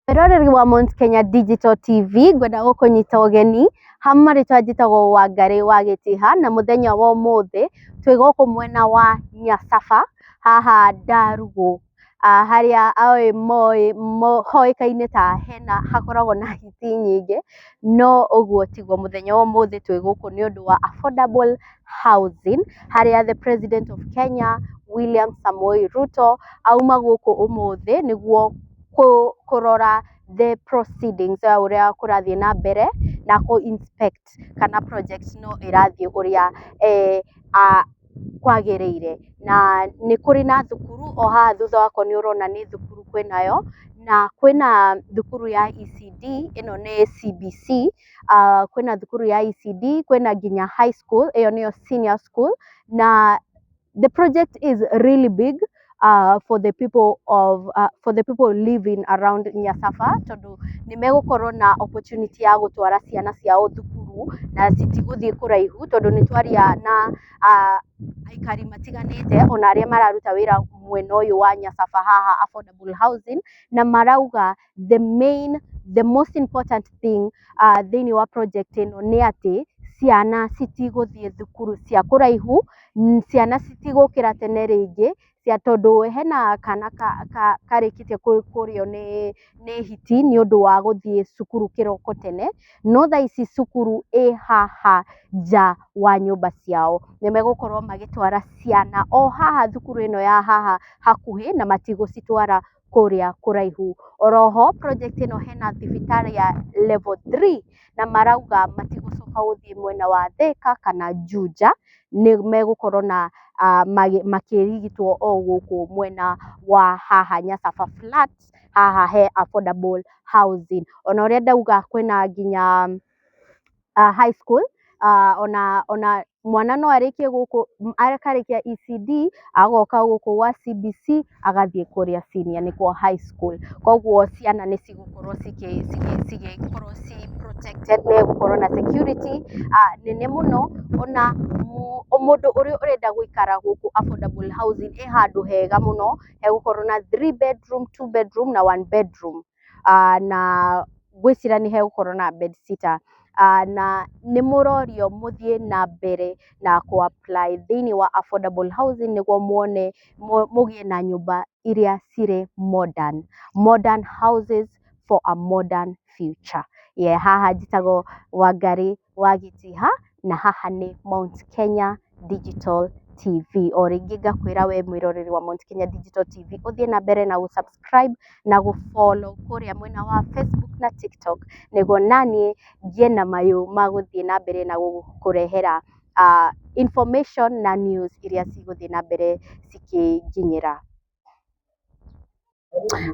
Mwĩroreri wa Mount Kenya Digital TV, ngwenda gũkũnyita ũgeni hamwe marĩtwa njĩtagwo Wangarĩ wa Gĩtiha, na mũthenya wa ũmũthĩ twĩ gũkũ mwena wa Nyasaba haha Ndarugũ, harĩa moĩ hoĩkaine ta hena hakoragwo na hiti nyingĩ, no ũguo tiguo. Mũthenya wa ũmũthĩ twĩ gũkũ nĩ ũndũ wa affordable housing, harĩa the president of Kenya William Samoei Ruto auma gũkũ ũmũthĩ nĩguo kũrora the proceedings ya ũrĩa kũrathiĩ na mbere na kũ inspect kana project no ĩrathiĩ ũrĩa kwagĩrĩire. Na nĩ kũrĩ na thukuru o haha thutha wakwa nĩ ũrona nĩ thukuru kwĩnayo, na kwĩna thukuru ya ECD, ĩno nĩ CBC, kwĩna thukuru ya ECD, kwĩna nginya high school, ĩyo nĩyo senior school, na the project is really big for the people of for the people living around Nyasaba, tondũ nĩ megũkorwo na opportunity ya gũtwara ciana ciao thukuru na citigũthiĩ kũraihu, tondũ nĩ twaria na aikari matiganĩte ona arĩa mararuta wĩra mwena ũyũ wa Nyasaba haha affordable housing, na marauga the main, the most important thing thĩinĩ wa project ĩno nĩ atĩ ciana citigũthiĩ thukuru cia kũraihu, ciana citigũkĩra tene rĩngĩ cia tondũ hena kana karĩkĩtie kũrĩo nĩ hiti nĩ ũndũ wa gũthiĩ cukuru kĩroko tene, no thaa ici cukuru ĩ haha nja wa nyũmba ciao, nĩ megũkorwo magĩtwara ciana o haha thukuru ĩno ya haha hakuhĩ na matigũcitwara kũrĩa kũraihu. Oroho project ĩno hena thibitarĩ ya level 3 na marauga matigũcoka gũthiĩ mwena wa Thĩka kana Juja, nĩ megũkorwo na makĩrigitwo o gũkũ mwena wa haha Nyasaba flat, haha he affordable housing. Ona ũrĩa ndauga kwĩna nginya high school, ona mwana no arĩkie gũkũ, akarĩkia ECD agoka gũkũ gwa CBC agathiĩ kũrĩa senior nĩkuo high school. Koguo ciana nĩ cigũkorwo cigĩkorwo ci protected, nĩ gũkorwo na security nene mũno, ona mũndũ ũrĩa ũrenda gũikara gũkũ affordable housing ĩ handũ hega mũno, hegũkorwo na three bedroom, two bedroom na one bedroom, na ngwĩciria nĩ hegũkorwo na bed sitter, na nĩ mũrorio mũthiĩ na mbere na kũ apply thĩinĩ wa affordable housing nĩguo muone mũgĩe na nyũmba iria cirĩ modern, modern houses for a modern future. Yeah, haha njĩtagwo Wangarĩ wa Gĩtiha na haha nĩ Mount Kenya Digital TV. O rĩngĩ ngakwĩra we mwĩroreri wa Mount Kenya Digital TV ũthiĩ na mbere na gũ subscribe na gũ follow kũrĩa mwena wa Facebook na TikTok, nĩguo naniĩ ngĩe na mayũ ma gũthiĩ na mbere na gũkũrehera information na news iria cigũthiĩ na mbere cikĩnginyĩra.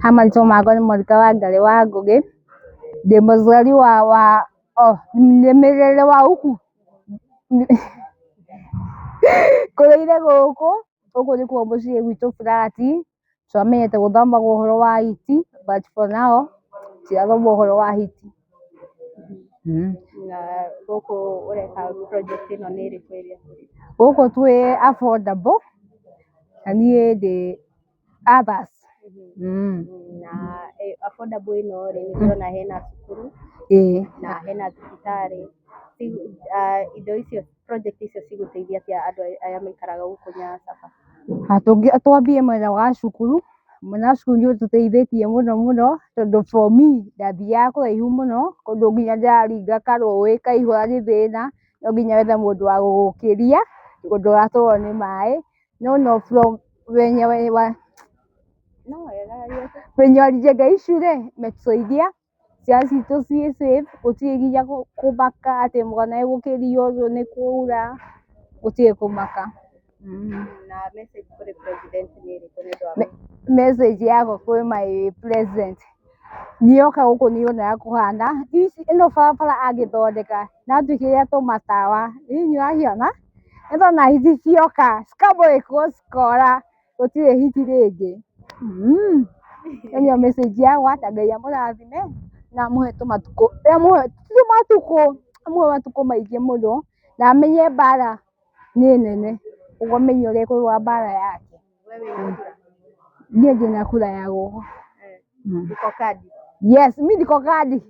Ha marĩtwa makwa nĩ Monica Wangarĩ wa Ngũgĩ, ndĩ mũciari wa oh, nĩ mĩrere wa huku ngũrĩire gũkũ, gũkũ nĩkuo mũciĩ gwitũ flat, twamenyete gũthoma ũhoro wa hiti, but for now tirathoma ũhoro wa hiti. Na gũkũ ũreka project ĩno nĩ ĩrĩkũ ĩrĩa tũrĩ? Gũkũ twĩ affordable na niĩ ndĩ others. Na affordable ĩno rĩ, nĩ ndĩrona hena cukuru na hena thibitarĩ. Indo icio, project icio cigũteithia atĩa andũ aya maikaraga gũkũ Nyasaba? Twambie mwena wa cukuru, mwena wa cukuru nĩ ũtũteithĩtie mũno mũno, tondũ for me ndathiaga kũraihu mũno, kũndũ nginya ndĩraringa karũĩ kaihũra nĩ thĩna, no nginya wethe mũndũ wa gũgũkĩria nĩguo ndũgatwarwo nĩ maĩ, no from wenye No wega. Wenye walijenga hii shule imetusaidia, ciana citũ ciĩ safe, gũtirĩ nginya kũmaka atĩ mwana egũkĩrio nĩ kwaura, gũtirĩ kũmaka. Na message kũrĩ president nĩ ĩrĩkũ nĩ ũndũ wa Message yakwa kwĩ my president, nĩoka gũkũ nĩonaga kũhana, ici ĩno barabara angĩthondeka na atwĩkĩrĩre tũmatawa, ĩĩ nĩũraciona, nĩtondũ ona hiti cioka cikamũrĩkwo cikora, gũtirĩ hiti rĩngĩ. Ĩyo nĩyo message yakwa na Ngai amũrathime na amũhe tũmatukũ, amũhe ti tũmatukũ, amũhe matukũ maingĩ mũno na amenye mbara nĩ nene, ũguo amenye ũrĩa ekũrũa mbara yake. We wĩna kura? Niĩ ndĩna kura ya gũkũ. Uko kadi? Yes, mi niko kadi.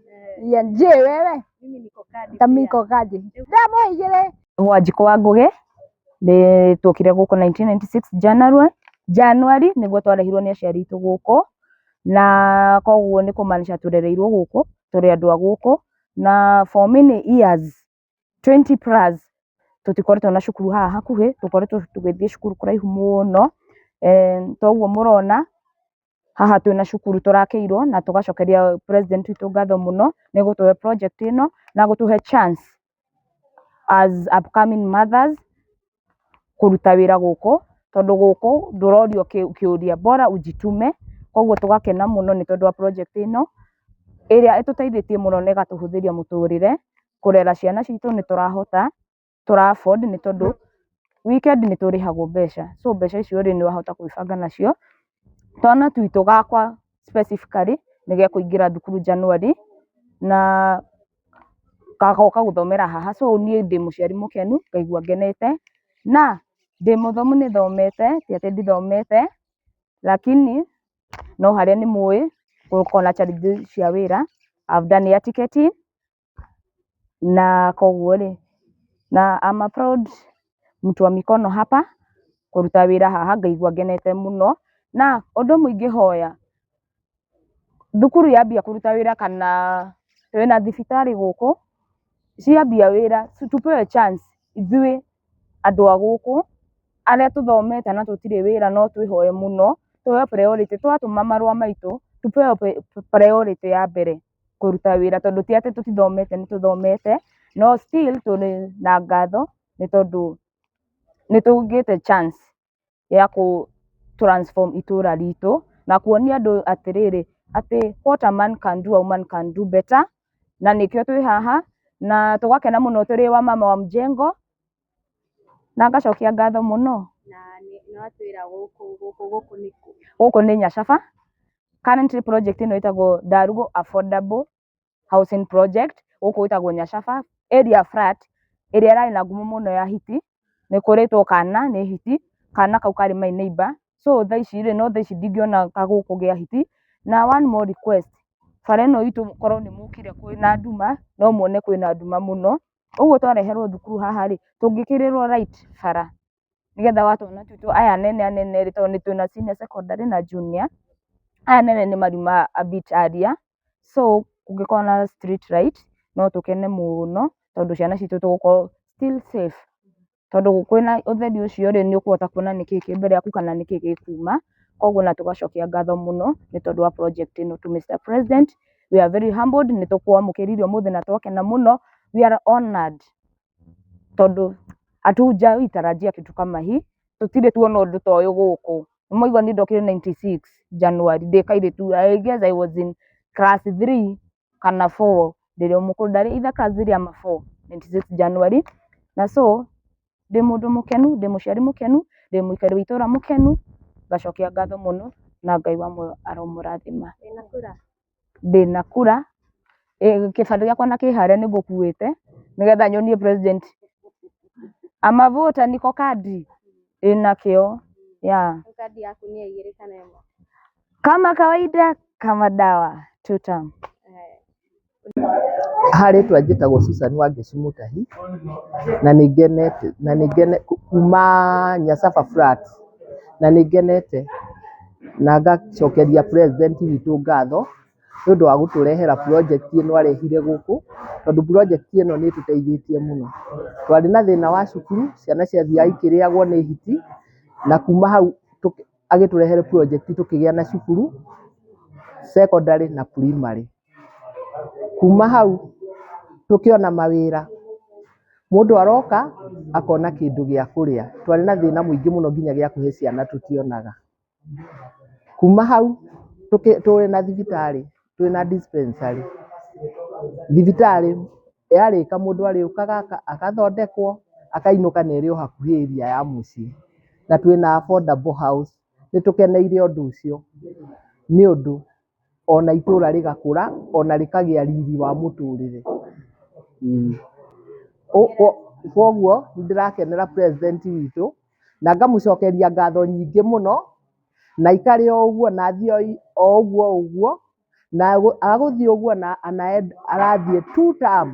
Yeah, je wewe? Mimi niko kadi. Ta mi niko kadi. Ndamũhe igĩrĩ. Wanjikũ wa Ngũgĩ, nĩ twokire gũkũ 1996 January, January nĩguo twarehirwo nĩ aciari aitũ gũkũ, na koguo nĩ kũmaanisha tũrereirwo gũkũ, tũrĩ andũ a gũkũ, na for many years 20 plus tũtikoretwo na cukuru haha hakuhĩ, tũkoretwo tũgĩthiĩ cukuru kũraihu mũno, toguo mũrona haha twĩna cukuru tũrakĩirwo na tũgacokeria president witũ ngatho mũno nĩ gũtũhe project ĩno na gũtũhe chance as upcoming mothers kũruta wĩra gũkũ, tondũ gũkũ ndũrorio kĩũria bora ujitume, koguo tũgakena mũno nĩ tondũ wa project ĩno ĩrĩa ĩtũteithĩtie mũno na ĩgatũhũthĩria mũtũrĩre, kũrera ciana citũ nĩ tũrahota, tũra afford nĩ tondũ weekend nĩ tũrĩhagwo mbeca, so mbeca icio rĩ nĩ wahota kwĩbanga nacio. Twana twitũ gakwa specifically nĩ gekũingĩra thukuru January na gagoka gũthomera haha, so niĩ ndĩ mũciari mũkenu ngaigua ngenete, na ndĩ mũthomu nĩ thomete, ti atĩ ndithomete, lakini no harĩa nĩ mũĩ gũkoragwo na challenge cia wĩra, I've done air ticketing na koguo rĩ, na I'm a proud mtu wa mikono hapa, kũruta wĩra haha ngaigua ngenete mũno, na ũndũ ũmwe ingĩhoya, thukuru yambia kũruta wĩra kana twĩna thibitarĩ gũkũ, ciambia wĩra tupewe chance ithuĩ andũ a gũkũ arĩa tũthomete na tũtirĩ wĩra no twĩhoe mũno tũheo priority twatũma marũa maitũ tupewe priority ya mbere kũruta wĩra tondũ ti atĩ tũtithomete nĩ tũthomete no still tũrĩ na ngatho nĩ tondũ nĩ tũgĩte chance ya kũ transform itũra ritũ na kuonia andũ atĩrĩrĩ atĩ what a man can do a woman can do better na nĩkĩo twĩ haha na tũgakena mũno tũrĩ wamama wa mjengo na ngacokia ngatho mũno. Na nĩ watwĩra gũkũ gũkũ gũkũ nĩ kũ? Gũkũ nĩ Nyacaba. Currently project ĩno ĩtagwo Ndarugo Affordable Housing Project. Gũkũ ĩtagwo Nyacaba area flat ĩrĩa ĩrarĩ na ngumo mũno ya hiti. Nĩ kũrĩtwo kana nĩ hiti, kana kau karĩ my neighbor. So thaa ici rĩ, no thaa ici ndingĩona kagũkũ gĩa hiti. Na one more request, bara ĩno itũ korwo nĩ mũkire kwĩna nduma, no muone kwĩna nduma mũno. Ũguo twareherwo thukuru haha rĩ, tũngĩkĩrĩrwo light bara nĩgetha wa twana twitũ aya anene anene rĩ, tondũ nĩ twĩna senior secondary na junior, aya anene nĩ mariuma a bit earlier. So kũngĩkorwo na street light no tũkene mũno tondũ ciana citũ tũgũkorwo still safe. Tondũ kwĩna ũtheri ũcio rĩ, nĩ ũkũhota kuona nĩkĩĩ kĩ mbere yaku kana nĩkĩĩ gĩkuma. Koguo na tũgacokia ngatho mũno nĩ tondũ wa project ĩno to Mr President. We are very humbled nĩ tũkwamũkĩrire ũmũthĩ na twakena mũno. We are honored tondũ hatujawahi tarajia kitu kama hii. Tũtirĩ tuona ũndũ ta ũyũ gũkũ. Nĩmwaigua niĩ ndokire 96 January ndĩ kairĩtu. I guess I was in class 3 kana 4 ndĩrĩ o mũkũrũ, ndarĩ either class 3 ama 4 96 January. Na so ndĩ mũndũ mũkenu, ndĩ mũciari mũkenu, ndĩ mũikari wa itũra mũkenu, ngacokia ngatho mũno na Ngai wa muoyo aromũrathima. Wĩna kura? Ndĩna kura, kĩbandĩ gĩakwa na kĩ harĩa nĩ ngũkuĩte nĩgetha nyonie president amavota niko kadi ĩnakĩo yeah. Kandi yaku nĩ ya igĩrĩ kana ĩmwe? Kama kawaida kama dawa two term. Harĩtwa njĩtagwo Susan Wangeci Mũtahi na nĩ ngenete na nĩ ngene kuma Nyasaba flat na nĩ ngenete na ngacokeria president witũ ngatho nĩ ũndũ wa gũtũrehera project ĩno arehire gũkũ tondũ project ĩno nĩ ĩtũteithĩtie mũno. Twarĩ na thĩna wa cukuru, ciana ciathiaga ikĩrĩagwo nĩ hiti na kuma hau agĩtũrehere project tũkĩgĩa na cukuru secondary na primary. Kuma hau tũkĩona mawĩra, mũndũ aroka akona kĩndũ gĩa kũrĩa. Twarĩ na thĩna mũingĩ mũno nginya gĩa kũhe ciana tũtionaga. Kuma hau tũrĩ na thibitarĩ, twĩna dispensary. Thibitarĩ yarĩka mũndũ arĩũkaga agathondekwo akainũka na ĩrĩ o hakuhĩ area ya mũciĩ. Na twĩna affordable house, nĩ tũkeneire ũndũ ũcio nĩ ũndũ ona itũra rĩgakũra ona rĩkagĩa riri wa mũtũrĩre. Ĩĩ. Koguo nĩ ndĩrakenera president witũ na ngamũcokeria ngatho nyingĩ mũno na aikare o ũguo na athiĩ o ũguo o ũguo. Na agũthiĩ ũguo na arathiĩ two term.